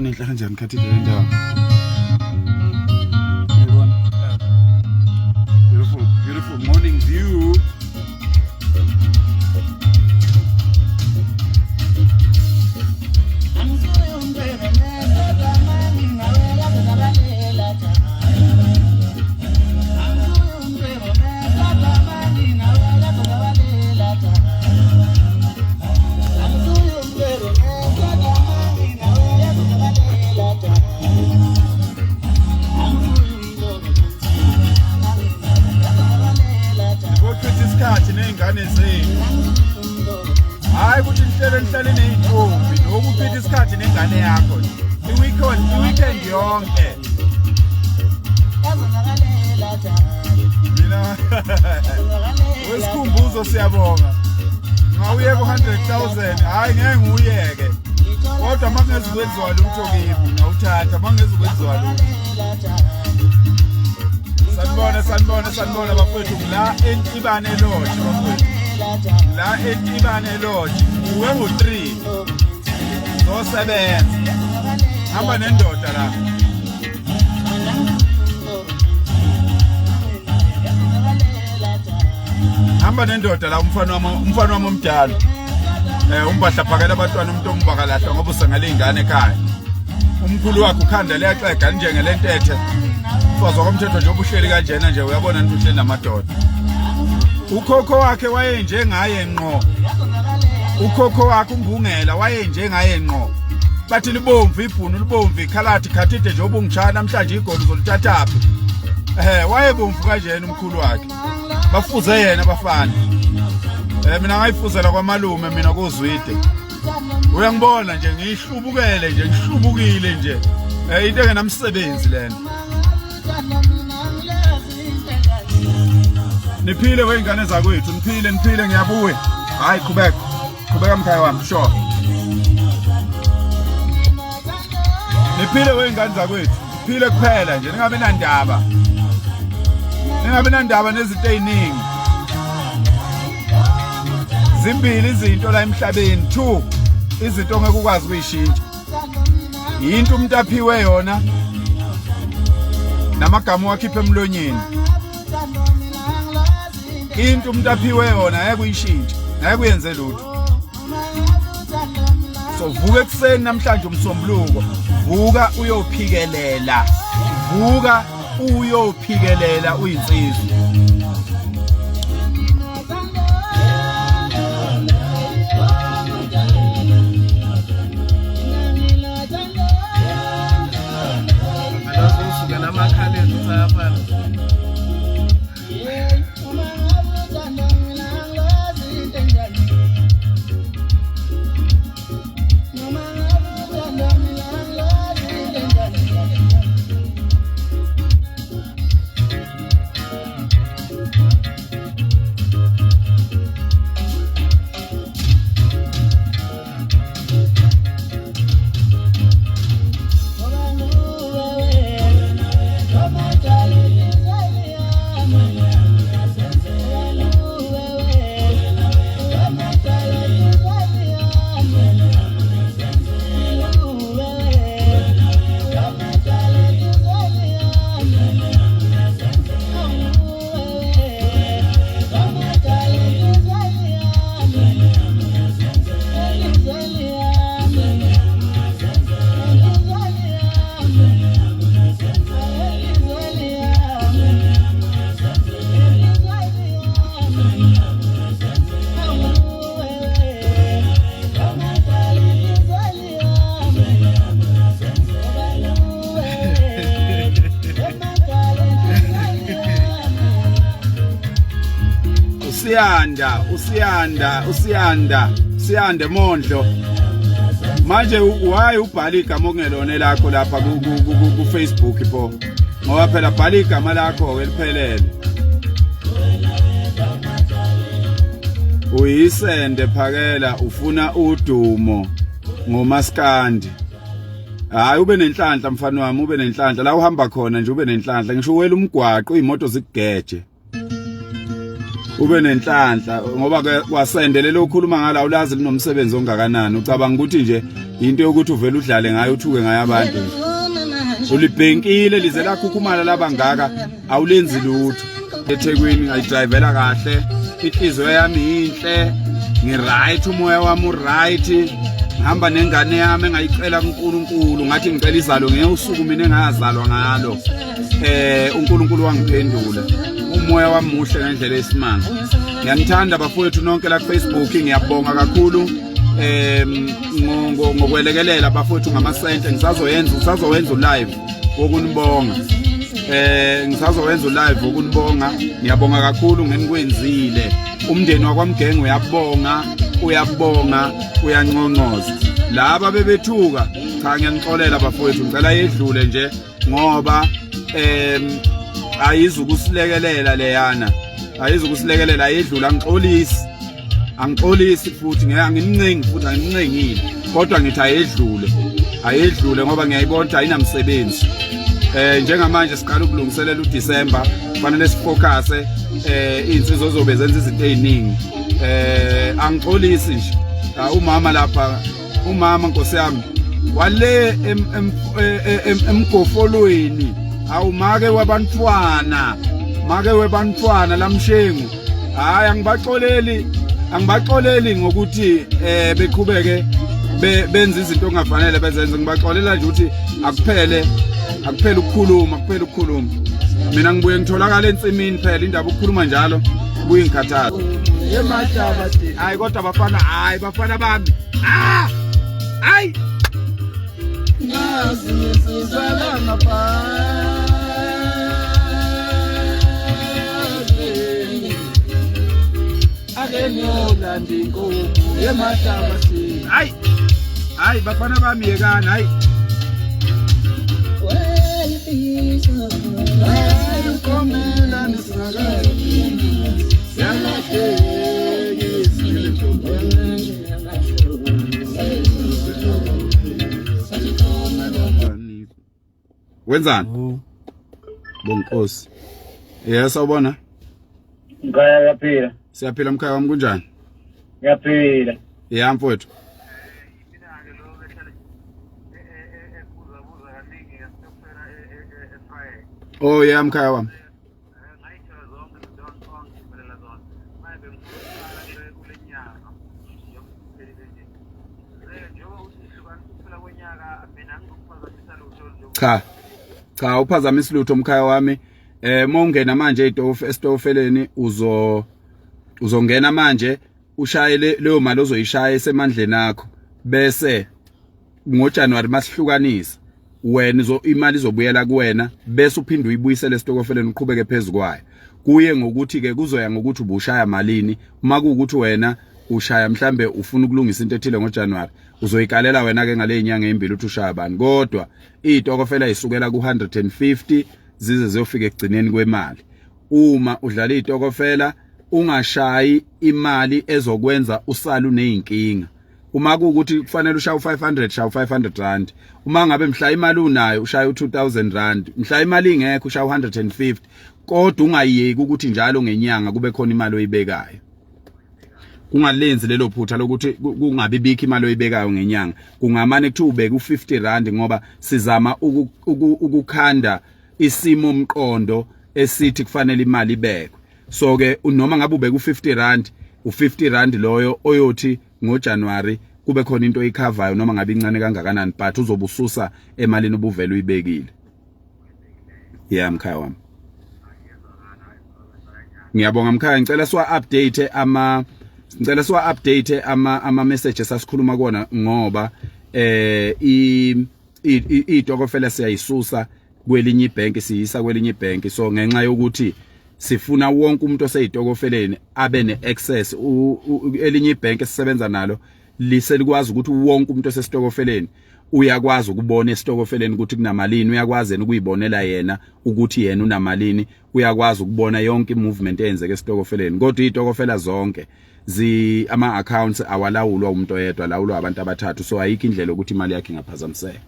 Inhle kanjani khathi le ndawo. Uyayibona? Beautiful, beautiful morning view. Kochitha isikhathi ney'ngane zenu. Hhayi ukuthi nihlele nihlale ney'ntombi nokuchitha isikhathi nengane yakho nje. I-weekend, i-weekend yonke. Mina wesikhumbuzo siyabonga. Ngawuyeka u-100,000 hhayi ngeke ngiwuyeke. Kodwa uma kungezukwenziwa lutho kimi ngawuthatha uma kungezukwenziwa lutho. Sanibona sanibona sanibona bafowethu la eNtibane Lodge bafowethu. La eNtibane Lodge uwe ngo-3 zosebenza. Hamba nendoda la. Hamba nendoda la umfana wami umfana wami omdala. Eh umbahla phakela abantwana umuntu ombakalahlwa ngoba usangale ingane ekhaya. Umkhulu wakhe ukhanda liyaxega njengelentethe. Mfazi wakomthetho nje obuhleli kanjena nje uyabona nje uhleli namadoda. Ukhokho wakhe wayenjengaye ngqo. Ukhokho wakhe umbungela wayenjengaye ngqo. Bathi libomvu ibhunu libomvu ikhalathi khathide nje obungishaya namhlanje igoli uzolithathaphi. Eh wayebomvu kanjena umkhulu wakhe. Bafuze yena abafana. Eh mina ngayifuzela kwamalume mina kozwide. Uyangibona nje ngihlubukele nje ngihlubukile nje. Eh into engenamsebenzi lena. Niphile wey'ngane zakwethu niphile niphile ngiyabuya. Hayi qhubeka. Qhubeka mkhaya wami sure. Niphile wey'ngane zakwethu. Niphile kuphela nje ningabi nandaba. Ningabi nandaba nezinto ey'ningi. Zimbili izinto la emhlabeni, two izinto ongeke ukwazi ukuyishintsha. Yinto umuntu aphiwe yona namagama owakhipha emlonyeni. Into umuntu aphiwe yona ngeke uyishintshe, ngeke uyenze lutho. So vuka ekuseni namhlanje umsombuluko, vuka uyophikelela. Vuka uyophikelela uyinsizwa. Usukela amakhaleni ukuthi ayafana. Usiyanda, usiyanda, usiyanda, siyande Mondlo. Manje why ubhala igama okungelona elakho lapha ku Facebook pho? Ngoba phela bhala igama lakho ke liphelele. Uyisende phakela ufuna udumo ngomaskandi. Hayi ube nenhlanhla mfana wami ube nenhlanhla la uhamba khona nje ube nenhlanhla ngisho uwela umgwaqo imoto zikugeje. Ube nenhlanhla ngoba ke kwasende lelo ukhuluma ngala ulazi linomsebenzi ongakanani. Ucabanga ukuthi nje into yokuthi uvele udlale ngayo uthuke ngayo abantu nje. Ulibhenkile lize lakhukhumala labangaka awulenzi lutho. eThekwini ngayidrivela kahle inhliziyo yami yinhle ngiright umoya wami uright ngihamba nengane yami engayicela kuNkulunkulu ngathi ngicela izalo ngeke mina engazalwa ngalo eh uNkulunkulu wangiphendula umoya wami muhle ngendlela esimanga ngiyanithanda bafowethu nonke la ku Facebook ngiyabonga kakhulu em ngokwelekelela bafowethu ngamasente ngisazoyenza ngisazowenza ulive wokunibonga eh ngisazowenza ulive wokunibonga ngiyabonga kakhulu ngenikwenzile umndeni wakwamgenge uyabonga uyabonga uyanconcoza laba bebethuka cha ngiyanixolela bafowethu ngicela yedlule nje ngoba em ayizukusilekelela leyana ayizukusilekelela ayedlula angixolisi angixolisi futhi ngeke anginincengi futhi anginincengile kodwa ngithi ayedlule ayedlule ngoba ngiyayibona ukuthi ayinamsebenzi eh njengamanje siqala ukulungiselela uDecember kufanele sifocuse eh insizwa zobe zenza izinto eziningi eh angixolisi nje umama lapha umama nkosi yami wale e, emgofolweni awumake wabantwana make webantwana lamshengu hayi angibaxoleli angibaxoleli ngokuthi eh beqhubeke benza izinto okungafanele bezenze ngibaxolela nje ukuthi akuphele akuphele ukukhuluma kuphele ukukhuluma mina ngibuye ngitholakala ensimini phela indaba ukukhuluma njalo kubuye ngikhathaza hayi kodwa bafana hayi bafana bami ah hayi Nazi insizwa ngaphandle ake ngiyolanda inkomo emahlabathini hayi hayi bafana bami yekani hayi Wenzani? Bonkosi. Yes, sawubona. Mkhaya uyaphila. Siyaphila mkhaya wami kunjani? Ngiyaphila. Ya mfowethu. Oh yeah mkhaya wami. Cha. Cha uphazamisa lutho mkhaya wami. Eh mawungena manje ezitofu esitofeleni uzo uzongena manje ushaye leyo mali ozoyishaya esemandleni akho bese ngoJanuary masihlukanisa wena izo imali izobuyela kuwena bese uphinde uyibuyisele esitokofeleni uqhubeke phezukwayo kuye ngokuthi ke kuzoya ngokuthi ubushaya malini uma kuwukuthi wena ushaya mhlambe ufuna ukulungisa into ethile ngoJanuary uzoyikalela wena ke ngale inyanga ezimbili uthi ushaya bani kodwa itokofela isukela ku150 zize ziyofika ekugcineni kwemali uma udlala itokofela ungashayi imali ezokwenza usale unezinkinga uma kuwukuthi kufanele ushaye u500 shaya u500 rand uma ngabe mhla imali unayo ushaya u2000 rand mhla imali ingekho ushaya u150 kodwa ungayeki ukuthi njalo ngenyanga kube khona imali oyibekayo kungalenzi lelo phutha lokuthi kungabi bikho imali oyibekayo ngenyanga kungamane kuthiwa ubeke u50 rand ngoba sizama ukukhanda isimo mqondo esithi kufanele imali ibekwe so ke noma ngabe ubeka u50 rand u50 rand loyo oyothi ngoJanuary kube khona into oyikhavayo noma ngabe incane kangakanani but uzobususa emalini ubuvele uyibekile yeah mkhaya wami ngiyabonga mkhaya ngicela siwa update ama ngicela siwa update ama ama message esasikhuluma kona ngoba eh i itokofela siyayisusa kwelinye ibhenki siyisa kwelinye ibhenki so ngenxa yokuthi sifuna wonke umuntu oseyitokofeleni abe neaccess elinye ibhenki esisebenza nalo liselikwazi ukuthi wonke umuntu osesitokofeleni uyakwazi ukubona esitokofeleni ukuthi kunamalini uyakwazi yena ukuyibonela yena ukuthi yena unamalini uyakwazi ukubona yonke imovement eyenzeka esitokofeleni kodwa izitokofela zonke zi ama accounts awalawulwa umuntu oyedwa alawulwa abantu abathathu so ayikho indlela yokuthi imali yakhe ingaphazamiseka.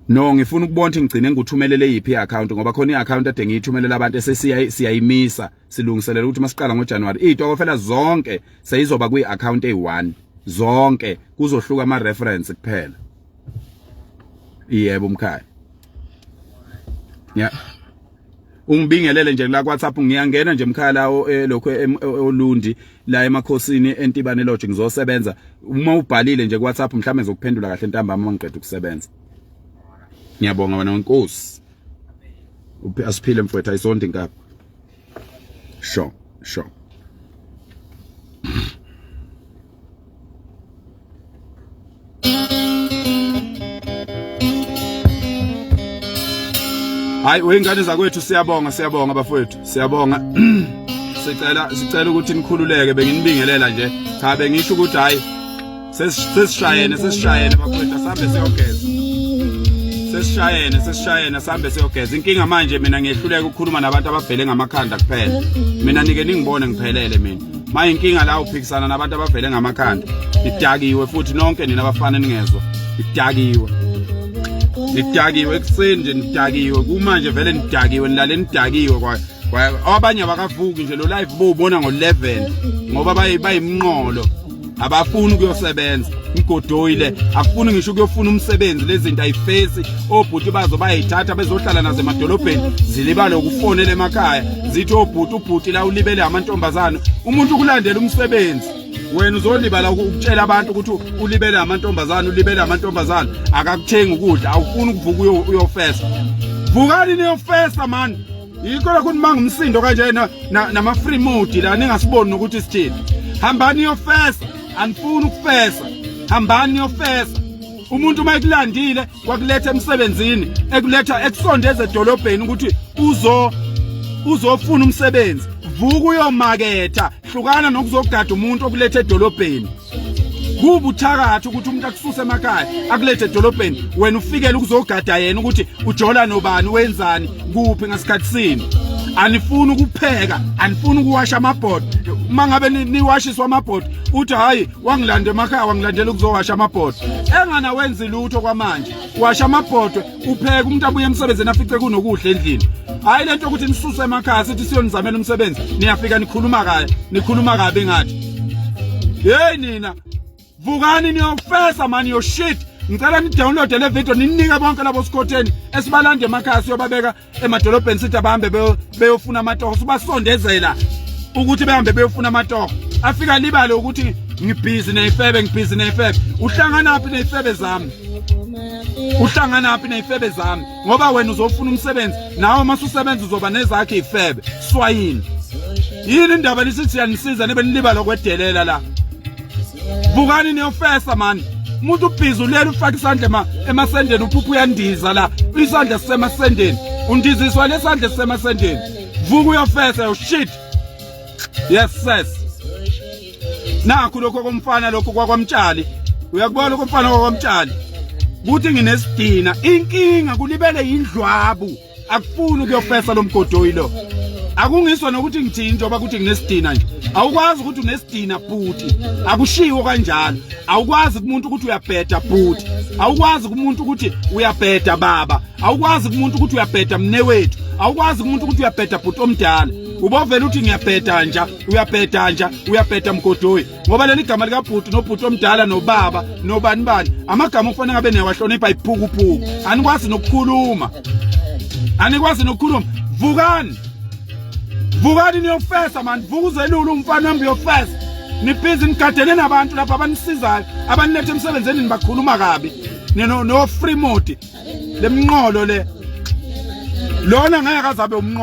No, ngifuna ukubona ukuthi ngigcine ngikuthumelele yiphi i-account, ngoba khona i-account ade ngiyithumelela abantu esesiya siyayimisa, silungiselela ukuthi masiqala ngoJanuary izitokofela zonke seyizoba kwi-account eyi-1 zonke, kuzohluka ama-reference kuphela. Yebo mkhaya, ya ungibingelele nje la ku WhatsApp. Ngiyangena nje mkhaya la lokho oLundi la emakhosini eNtibane Lodge, ngizosebenza. Uma ubhalile nje ku WhatsApp mhlawumbe ngizokuphendula kahle ntambama uma ngiqeda ukusebenza. Ngiyabonga wena wenkosi. Asiphile mfowethu, ayisonto inkaba. Sure, sure. Hayi wengane zakwethu, siyabonga, siyabonga bafowethu, siyabonga. Sicela ukuthi nikhululeke, benginibingelela nje. Cha, bengisho ukuthi hayi, sesishayene, sesishayene bafowethu, asambe siyogeza. Sesishayene, sesishayene, asambe siyogeza. Inkinga manje mina ngiyehluleka ukukhuluma nabantu abavele ngamakhanda kuphela. Mina nike ningibone ngiphelele mina. Maye inkinga la uphikisana nabantu abavele ngamakhanda. Nidakiwe futhi nonke nina abafana, ningezwa. Nidakiwe. Nidakiwe ekuseni nje, nidakiwe. Kumanje vele nidakiwe, nilale nidakiwe kwa abanye abakavuki nje. Lo live bowubona ngo-11 ngoba bayimnqolo, abafuni ukuyosebenza. Imgodoyi le, akufuni ngisho ukuyofuna umsebenzi. Lezi zinto ayifesi, obhuti bazo bayayithatha bezohlala nazo emadolobheni, zilibale ukufonela emakhaya, zithi obhuti, ubhuti la ulibele amantombazane. Umuntu ukulandela umsebenzi, wena uzolibala ukutshela abantu ukuthi ulibele amantombazane, ulibele amantombazane, akakuthengi ukudla, awufuni ukuvuka uyofesa. Vukani niyofesa man. Yikho lokhu nimanga umsindo kanjena nama-free mode la, ningasiboni nokuthi sithini. Hambani niyofesa, anifuni ukufesa, hambani niyofesa. Umuntu uma ekulandile wakuletha emsebenzini, ekuletha ekusondeza edolobheni ukuthi uzofuna umsebenzi, vuka uyomaketha, hlukana nokuzogada umuntu okuletha edolobheni. Kubuthakathi ukuthi umuntu akususe emakhaya akulethe edolobheni, wena ufikele ukuzogada yena ukuthi ujola nobani, wenzani, kuphi, ngasikhathi sini. Anifuni ukupheka, anifuni ukuwasha amabhodo. Uma ngabe niwashiswa amabhodo, uthi hayi, wangilanda emakhaya, wangilandela ukuzowasha amabhodo, engana wenzi lutho kwamanje. Washa amabhodo, upheka, umuntu abuye emsebenzini afice kunokudla endlini. Hayi lento ukuthi nisuse emakhaya, sithi siyonizamela umsebenzi, niyafika nikhuluma kabi, nikhuluma kabi ngathi. Hey nina, vukani niyofesa man, yo shit. Ngicela ni-download le video, ninike bonke labo sikhotheni esibalanda emakhaya siyobabeka emadolobheni, sithi abahambe beyofuna amatoho, sibasondezela ukuthi behambe beyofuna amatoho. Afika libale ukuthi ngibhizi neyifebe, ngibhizi neyifebe. Uhlanganaphi neyifebe zami? Uhlanganaphi neyifebe zami? Ngoba wena uzofuna umsebenzi, nawe uma ususebenza uzoba nezakhe ifebe swayini. Yini indaba lisithi siyanisiza nibe nilibala okwedelela la? Vukani niyofesa mani. Umuntu ubhizi ulela, ufaka isandla emasendeni, uphupha uyandiza la, isandla sisemasendeni, undiziswa lesandla sisemasendeni. Vuka uyofesa, yo shit. Yes sis, nakhu lokho komfana, lokho kwakwamtshali, uyakubona komfana kwakwamtshali kuthi nginesidina. Inkinga kulibele indlwabu, akufuni ukuyofesa lo mgodoyi lo. Akungiswa nokuthi ngithini njengoba kuthi nginesidina nje. Awukwazi ukuthi unesidina bhuti, akushiwo kanjalo. Awukwazi kumuntu ukuthi uyabheda bhuti, awukwazi kumuntu ukuthi uyabheda baba, awukwazi kumuntu ukuthi uyabheda mnewethu, awukwazi kumuntu ukuthi uyabheda bhuti omdala. Ubovela uthi ngiyabheda nja, uyabheda nja, uyabheda mgodoyi, ngoba leli gama likabhuti nobhuti omdala nobaba nobani bani, amagama okufanele ngabe niyawahlonipha. Iphukuphuku, anikwazi nokukhuluma, anikwazi nokukhuluma. Vukani, vukani niyofesa mani. Vuka uzelula umfana, hambe uyofesa. Nibhizi nigadene nabantu lapha abanisizayo, abaniletha emsebenzini, nibakhuluma kabi no free mode. Lemnqolo le, lona ngeke azabe umnqolo.